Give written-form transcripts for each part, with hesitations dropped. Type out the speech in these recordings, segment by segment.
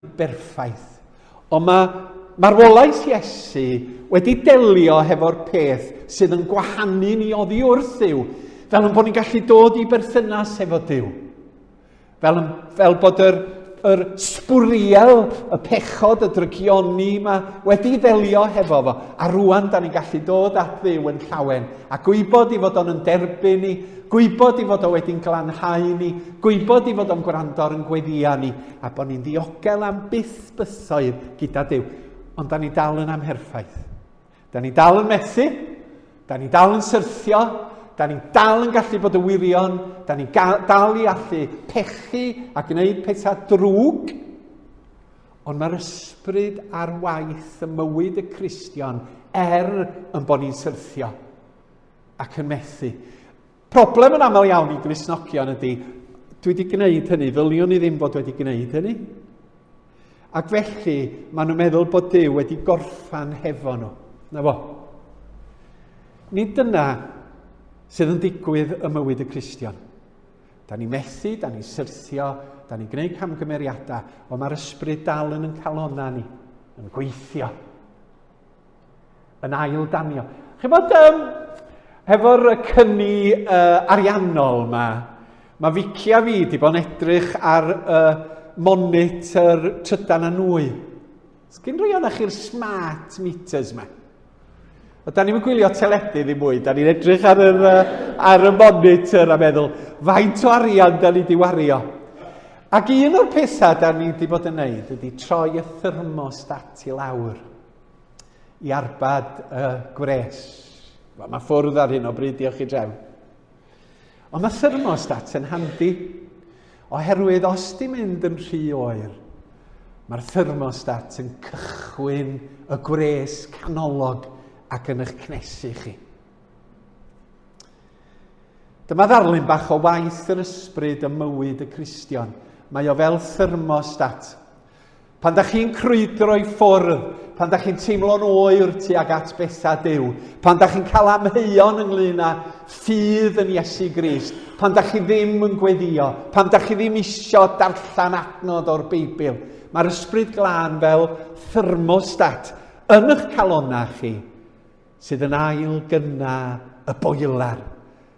Berffaith. Ond mae marwolaeth Iesu wedi delio hefo'r peth sydd yn gwahanu ni oddi wrth Dduw, fel yn bod ni'n gallu dod i berthynas efo Duw. Fel, fel bod yr, yr sbwriel, y pechod, y drygioni yma wedi ddelio hefo fo. A rwan, da ni'n gallu dod at Dduw yn llawen a gwybod i fod o'n yn derbyn ni, gwybod i fod o wedi'n glanhau ni, gwybod i fod o'n gwrando ar yn gweddia ni, a bod ni'n ddiogel am byth bythoedd gyda Duw. Ond da ni dal yn amherffaith. Da ni dal yn methu, da ni dal yn syrthio, da ni dal yn gallu bod y wirion, da ni dal i allu pechu a gwneud pethau drwg. Ond mae'r ysbryd ar waith y mywyd y Cristion er yn bod ni'n syrthio ac yn methu. Problem yn aml iawn i Gristnogion ydy, dwi wedi gwneud hynny, ddyliwn i ddim fod wedi gwneud hynny. Ac felly, maen nhw'n meddwl bod Duw wedi gorffan hefo nhw. Na fo. Nid dyna sydd yn digwydd ym mywyd y Cristion. Da ni methu, da ni syrthio, da ni'n gwneud camgymeriadau, ond mae'r ysbryd dal yn yn calona ni, yn gweithio. yn ail danio. Chi'n bod, um, hefo'r cyni uh, ariannol yma, mae Vicky a fi wedi bod yn edrych ar uh, monitor trydan a nwy. Sgyn rhai o'na chi'r smart meters yma? O, da ni'n gwylio teledu ddim mwy, da ni'n edrych ar, yr, uh, ar y monitor a meddwl, faint o arian da ni wedi wario? Ac un o'r pethau da ni wedi bod yn neud ydy troi y thermostat i lawr. i arbed y gwres. Wel, mae ffwrdd ar hyn o bryd, diolch i drefn. Ond mae thermostat yn handi, oherwydd os di mynd yn rhy oer, mae'r thermostat yn cychwyn y gwres canolog ac yn eich cnesu chi. Dyma ddarlun bach o waith yr ysbryd ym mywyd y Cristion. Mae o fel thermostat. Pan da chi'n crwydro i ffwrdd, pan da chi'n teimlo'n oer tuag at bethau Duw, pan da chi'n cael amheuon ynglyn â ffydd yn Iesu Grist, pan da chi ddim yn gweddio, pan da chi ddim isio darllen adnod o'r Beibl, mae'r Ysbryd Glân fel thermostat yn eich calonnau chi sydd yn ail gynna y boiler,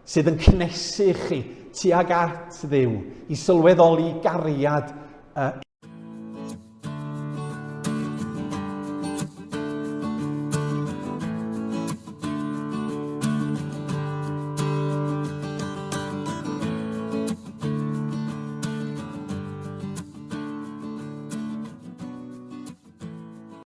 sydd yn cnesu chi tuag at Dduw i sylweddoli gariad uh,